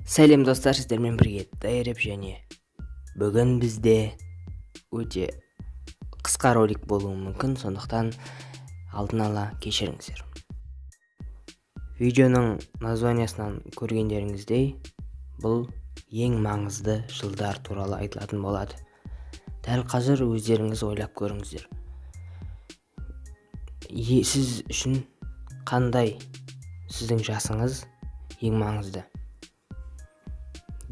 Сәлем, достар! Сіздермен бірге Дайреп, және бүгін бізде өте қысқа ролик болуы мүмкін, сондықтан алдын ала кешіріңіздер. Видеоның названиясынан көргендеріңіздей, бұл ең маңызды жылдар туралы айтылатын болады. Дәл қазір өздеріңіз ойлап көріңіздер: сіз үшін қандай, сіздің жасыңыз ең маңызды?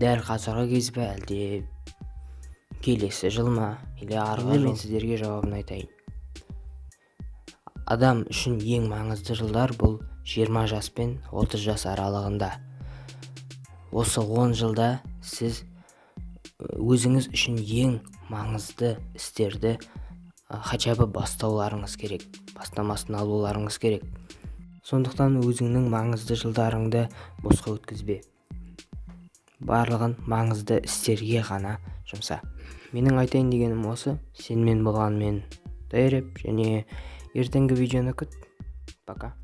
Дәл қазіргі кез бе, әлде келесі жыл ма или арғы жыл? Мен сіздерге жауабын айтайын. Адам үшін ең маңызды жылдар бұл 20 жас пен 30 жас аралығында. Осы 10 жылда сіз өзіңіз үшін ең маңызды істерді хотя бы бастауларыңыз керек, бастамасын алуларыңыз керек. Сондықтан өзіңнің маңызды жылдарыңды босқа өткізбе, барлығын маңызды істерге ғана жұмса. Менің айтайын дегенім осы. Сенімен болған мен, Дайреп, және ертеңгі видеоны күт. Пока.